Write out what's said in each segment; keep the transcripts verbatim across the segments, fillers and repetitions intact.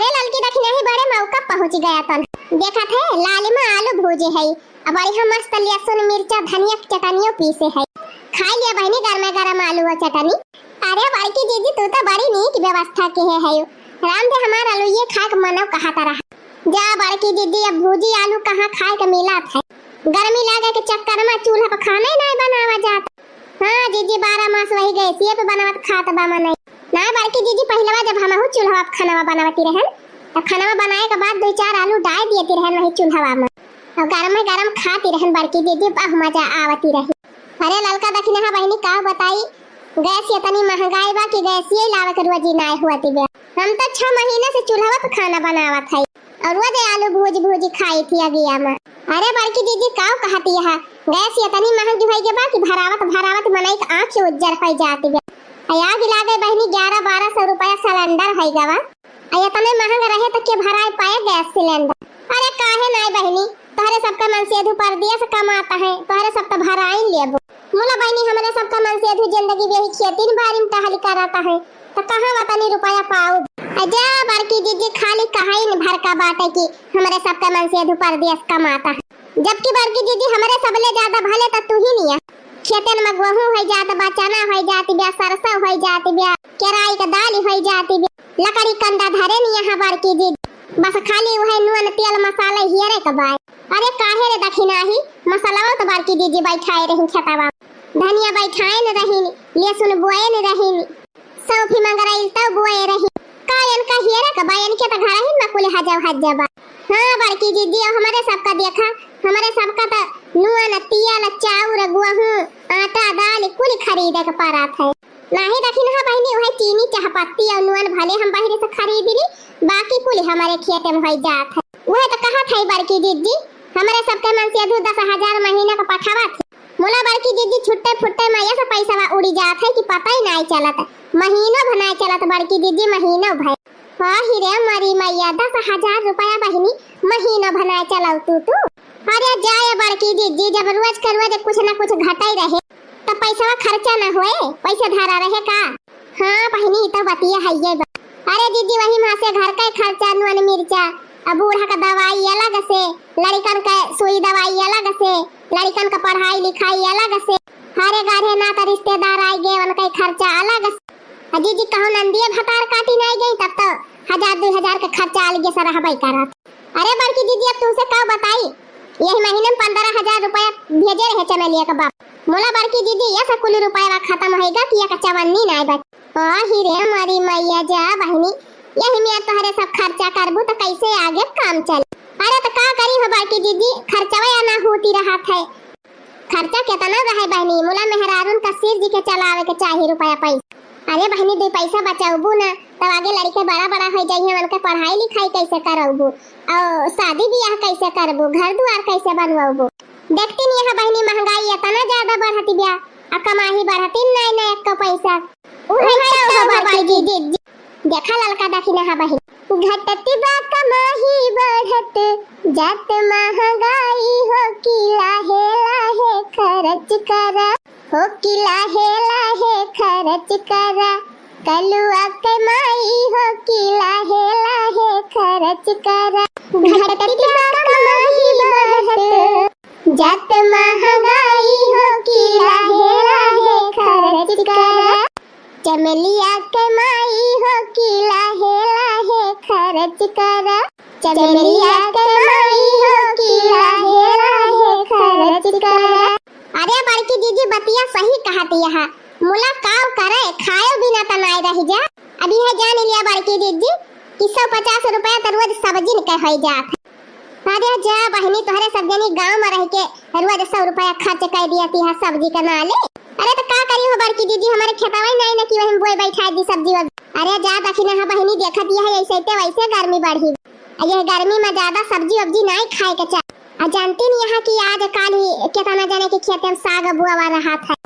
ए ललकी दखिनही, बड़े मौका पहुँच गया तन। देखत है, लालिमा आलू भूजे है, अब बढ़िया मस्त लहसुन, मिर्चा, धनिया के चटनियो पीसे है। खाई लिया बहिनी गरमे गरम आलू और चटनी। अरे बड़की जीजी, तू तो बड़ी नीक व्यवस्था किहे है। राम दे हमार आलू ये खाए के मनो कहत रहा। जा बड़की जीजी, अब भूजी आलू कहाँ खाए के मिलत है। गर्मी लागे के चक्कर में चूल्हा पर खाना ही नहीं बनावा जात। हाँ जीजी, बारह मास वही गैसिए पे बनावत खात बा मनई। ना बड़की जीजी, पहिलवा जब हमहू चूल्हा पे खानवा बनावती रहन, तो खानवा बनाए के बाद दो चार आलू डाल दियती रहन वही चूल्हा में, और गरम गरम खाती रहन बड़की जीजी, बहु मजा आवती रही। अरे ललका दखिनहा बहिनी, का बताई, गैस इतनी महंगाई बा कि गैसिए लावे के रोजी नाय हुआ तिबे। हम तो छह महीने से चूल्हा पे खाना बनावत है और रोज आलू भूज भूज खाई थी अगिया में। अरे बड़की दीदी, काव कहती है, गैस इतनी महंगी होई गवा कि भरावत भरावत मनई के आँख उज्जर हो जाती बा। आ आग लागे बहिनी, ग्यारह बारह सौ रुपया सिलेंडर होई गवा। आ इतने महंग रहे तो के भराए पाए गैस सिलेंडर? अरे काहे नाय बहिनी, तोहरे सबका मनसेधु परदेस कमात है, तोहरे सब तो भराइन लेबो। मुला बहिनी, हमरे सबका मनसेधु जिंदगी बेही खेती बारी में टहल करत है, तो कहाँ वतनी रुपया पाऊ? आ जा बड़की जीजी, खाली कहाइन भर का बाटे कि हमरे सबका मनसेधु परदेस कमात है, जबकि बड़की जीजी हमरे सबले ज्यादा भले तो तू ही निया। खेतन में गोहूँ होई जात बा, चना होई जात बा, सरसों होई जात बा, केराई का दाल होई जात बा, लकड़ी कंडा धरे निया है बड़की जीजी। बस खाली उहे नून, तेल, मसाला हियरे के बाय। अरे काहे रे दखिनही, मसलवा तो बड़की जीजी बैठाए रही खेतवा। धनिया बैठाए न रही, लहसुन बोए न रही, सौंफी मंगराइल तो बोए रही। का इनका हियरे के बाय, इनके तो घर ही में कुल हजव हज बा। हाँ बड़की जीजी, अब हमरे सबका देखा, हमरे सबका तो नून, तेल, चाउर, गोहूँ, आटा, दाल कुल खरीदे के पड़त है। नाही दखिनहा बहिनी, उहे चीनी, चाहपत्ती और नून भले हम बहिरे से खरीद ली, बाकी कुल हमरे खेते में होई जात है। उहे तो कहत है बड़की जीजी, हमरे सबके मनसेधु दस हजार महीना का पठावत है। मुला बड़की जीजी, छुट्टे फुट्टे में ऐसे पैसवा उड़ी जात है कि पता ही नाय चलत, महीनों भर नाय चलत बड़की जीजी, महीनों भर। हाँ ही रे मरी मैया, दस हजार रुपया बहिनी, महीनों भर नाय चलाऊ तू तू। अरे जाए बड़की जीजी, जब रोज के रोज कुछ ना कुछ घटाई रहे, तो पैसवा खर्चा ना होए, पैसे धरा रहे का? हाँ बहिनी, ई तो बतिया हइये बा। अरे जीजी, वही में से घर का खर्चा, नून मिर्चा, अब बूढ़ा का दवाई अलग से, लड़िकन का सुई दवाई अलग से, लड़िकन का पढ़ाई लिखाई अलग से, हरे गाढ़े ना तो रिश्तेदार आई गए, उनका खर्चा अलग से। आ जीजी, कहूँ नंदिया भतार काटी नहीं गई, तब तो हजार दो हजार का खर्चा अलगे से रहबे करत। अरे बड़की दीदी, अब तुमसे का बताई, यही महीने में पन्द्रह हजार रुपया भेजे रहे चमेलिया के बाप। मोला बड़की दीदी, ये सब कुल रुपया खत्म होइगा कि एक चवन्नी नाय बच। ओ ही रे मोरी मैया जा बहिनी, यही में तोहरे सब खर्चा करबू तो कैसे आगे काम चली? अरे तो का करी हो बड़की दीदी, खर्चवा या ना होती रहत है। खर्चा केतना रहे बहिनी, मुला मेहरारून का सिर जी के चलावे के चाही रुपया पैसा। अरे बहिनी, दो पैसा बचाउबू ना, तब आगे लड़के बड़ा बड़ा हो जाइए, उनके पढ़ाई लिखाई कैसे करउबू, और शादी ब्याह कैसे करबू, घर दुआर कैसे बनवाउबू? देखती नहीं है बहिनी, महंगाई इतना ज्यादा बढ़ती ब्या, आ कमाही बढ़ती नहीं ना एक पैसा। उहे उहे तो तो हो बड़की बड़की दीदी। देखा ललका दखिनहा बहिन। घटत बा कमाही बढ़त जात महंगाई हो कि लाहे लाहे खर्च करा, हो कि लाहे लाहे खर्च करा, कलुआ के माई हो कि लाहे लाहे खर्च करा। घटत बा कमाही बढ़त जात महंगाई हो कि लाहे लाहे खर्च करा। चमेलिया के माई हो कि लाहे लाहे खर्च करा। चमेलिया के माई हो कि लाहे लाहे खर्च करा। अरे बड़की दीदी, बतिया सही कहती है, मुला काव करे, खायो बिना त नाय रह जा। अब यह जान लिया बड़की दीदी कि सौ पचास रुपया त रोज सब्जी के हो जात है। अरे जा बहिनी, तोहरे सब जनी गाँव में रह के रोज सौ रुपया खर्च कर दिया ती है सब्जी के नाले। अरे तो का करी हो बड़की दीदी, हमारे खेतवा ही नहीं ना कि वही बोए बैठा दी सब्जी वब्जी। अरे जा दखिनहा बहिनी, देखत यह ऐसे ते वैसे गर्मी बढ़ी। आ यह गर्मी में ज्यादा सब्जी वब्जी नहीं खाए के चाहे। आ जानती नहीं यहाँ कि आज काल ही कितना जने के खेते में साग बुआवा रहत है।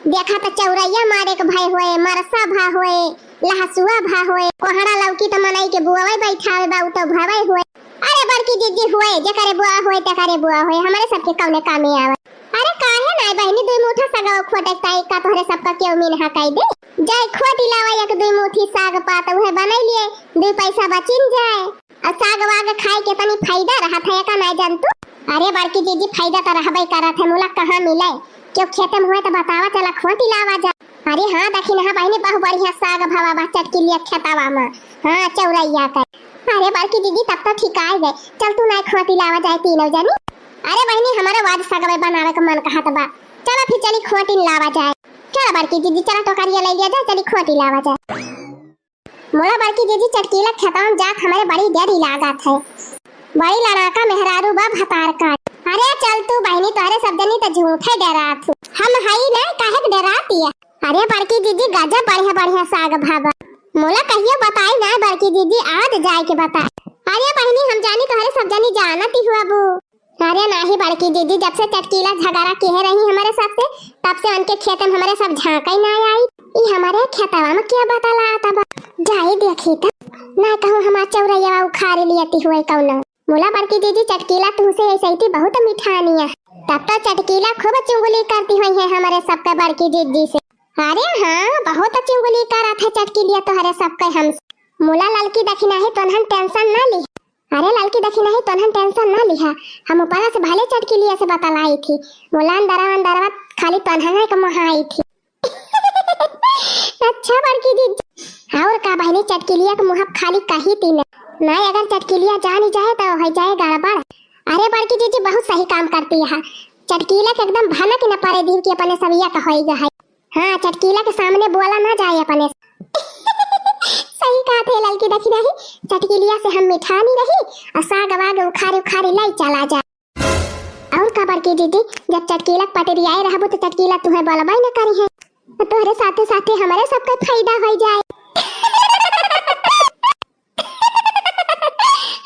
देखा तो चौरैया मारे के भय होए, मरसा भा होए, लहसुआ भा होए, कोहड़ा लौकी तो मनई के बुआवे बैठावे बा, उ तो भवे होए। अरे बड़की दीदी होए, जेकरे बुआ होए, तेकरे बुआ होए, हमरे सबके कौने कामे आवे। अरे काहे नाय बहिनी, दुई मुठा सगवा खोटे ताई का तोहरे सबका केहू मीनहा कई दे? जाए खोटी लावा एक दुई मुठी साग पात, उहे बनाई लिए, दुई पैसा बचिन जाए। अउ साग वाग खाए के तनी फायदा रहत है, एका नाई जानतू? अरे बड़की जीजी, फायदा त रहबे करत है, मुला कहाँ मिले? केहू खेते में होए त बतावा, चला खोटी लावा जाए। अरे हाँ, दखिनहा बहिनी, बहु बढ़िया साग भवा बा चटकिलिया खेतवा में। हाँ, चौरैया के। अरे बड़की दीदी, तब तो ठीक आए गए। चल तू नाई खोटी लावा जाए तीनों जनी। अरे बहिनी, हमारा आज सगवे बनावे का मन कहत बा। चला फिर चली खोटी लावा जाए। चला बड़की दीदी, चला टोकरिया ले लिया जाए, चली खोटी लावा जाए। मोला बड़की दीदी चटकीला खेतवा में जात हमारे बड़ी डरी लागत है। बड़ी लड़ाका मेहरारू बा भतार का। अरे चल तू बहिनी, तोहरे सब जनी त झूठे डरात हूँ। हम हई ना, काहे के डराती है? अरे बड़की दीदी, गजब बढ़िया बढ़िया साग भाबा। मोला कहियो बताई ना बड़की दीदी, आज जाए के बताई। अरे बहिनी, हम जानी तोहरे सब जनी जानत ही हुआ बू। अरे नाही बड़की दीदी, जब से चटकीला झगड़ा किहे रही हमारे सबसे, तब से उनके खेत में हमारे सब झांका ही ना आई। ई हमारे खेतवा में क्या बतला आता बा? जाई देखी त, ना कहूँ हमार चौरैया उखाड़ लियती हुए कौनो। मोला बड़की जीजी चटकीला तुहसे ऐसे ही थी बहुत मिठानी है। तब तो चटकीला खूब चुगली करती हुई है हमारे सबके बड़की जीजी से। अरे हाँ, बहुत चुगली करत है चटकीलिया तोहरे सबके हमसे। मोला ललकी दखिनही तोनहन टेंशन ना ली। अरे ललकी दखिनही तोनहन टेंशन ना लिहा। हम ऊपरा से भले चटकीलिया से बतलाई थी। मोला अंदरवा अंदरवा खाली तोनहन के मोहाई थी। अच्छा बड़की जीजी, और का बहिनी, चटकिलिया के मुँह खाली कही तीन। नहीं, अगर चटकिलिया जानी जाए तो हो जाए गड़बड़। अरे बड़की जीजी बहुत सही काम करती है। चटकीला के एकदम भनक न पड़े दीव कि अपने सबिया का होई गए है। हाँ, चटकीला के सामने बोला ना जाए अपने। सही कहा थे ललकी दखिनही, चटकिलिया से हम मिठानी रही और साग वाग उखाड़ी उखाड़ी लाई चला जाए। और का बड़की दीदी, जब चटकीला के पटरियाए रहबू तो चटकीला तुहे बोलबे न करी है, तो तोहरे साथे साथे हमरे सबके फायदा हो जाए।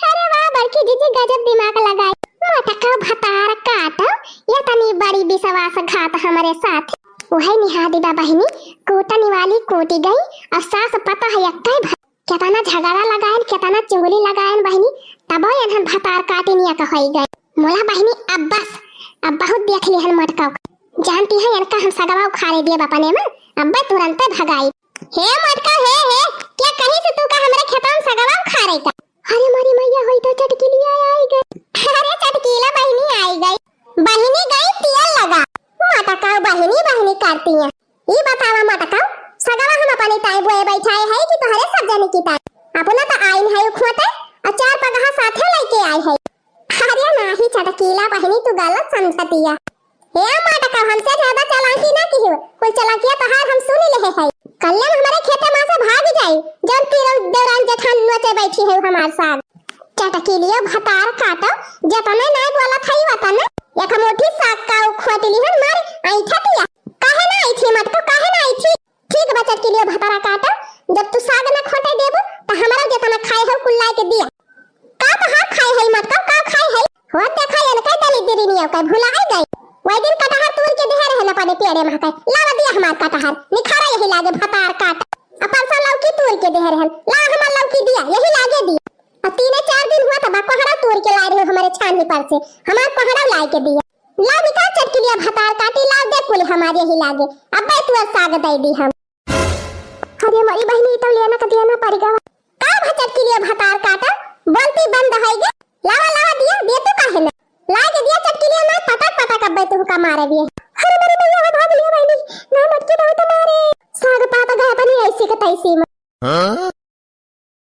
अरे वाह बड़की दीदी, गजब दिमाग लगाई। मटका भतार काटो, ये तनी बड़ी विश्वासघात हमरे साथ। वही निहादी बा बहिनी, कूटनी वाली कूटी गई और सास पता है एक्के भर। केतना झगड़ा लगायन, केतना चुगली लगायन बहिनी, तबो एनहन भतार काटिनिया का होई गए। मोला बहिनी अब बस, अब बहुत देख लिहन मटका। जानती है इनका हम सगवा उखाड़े दिए बपने में, अब तुरंते भगाई। हे मटका, हे, हे, क्या कही से तू का हमरे खेतवा में सगवा उखाड़े का? अरे मोरी मैया, होई तो चटकीलिया आई गई। अरे चटकीला बहिनी आई गई, बहिनी गई तेल लगा। मटका बहिनी बहिनी करती है। ई बतावा मटका, सगवा हम अपने ताई बोए बैठाए है कि तोहरे सब जने की ताई? अपना तो आइन है खोटे, और चार पगहा साथे लेके आई है। अरे नाही चटकीला बहिनी, तू गलत समझतिया। हे मटका, हमसे ज्यादा चालाकी ना की हो, कुल चालाकिया तोहार हम सुन लेहे है। कल्ले में हमारे खेते में से भाग जाई, जौन तीनों देवरान जेठान नोचे बैठी है हमार साग। चटकीलियो भतार काटो, जतने नाय बोलत हई वतने, एक मुट्ठी साग का उ खोट लिहन मार, ऐठा दिया। काहे ना ऐठी मटको, काहे ना ऐठी? ठीक बा चटकीलियो भतारा काटो, जब तू साग ना खोटे देबू, त हमरा जेतना खाए हो कुल लाए के दिया। का तोहार खाए हई मटको, का खाए हई? हो देखा, एनके दलिद्री नियो के भुला गई। वही दिन कटहर तूर के देहे रहे न पड़े पेड़े महके, लावा दिया हमार कटहर, निखारा यही लागे भतार काट। आ परसा लौकी तूर के देहे रहन, लावा हमार लौकी दिया, यही लागे दिया। अब तीने चार दिन हुआ था, बा कोहड़ा तोड़ के लाए रहे हमारे छानी पर से, हमार कोहड़ा लाए के दिया। लाओ निकाल चटकिलिया भतार काटी, लाओ दे कुल हमारे ही लागे, अब्बे तू साग दे दी हम। अरे मोरी बहिनी, तो लेना का देना पड़ गवा। का भा चटकिलिया भतार काटा, बोलती बंद होई गे। लावा, लावा दिया, दे तू काहे ना? लाए के दिया चटकिलिया ना, पटक पटक अब्बे तू का मारे दिए। अरे मोरी मैया, भाग लिया बहिनी, ना मटकी बहुत मारे। साग पाता गया बनी ऐसी के तैसी में।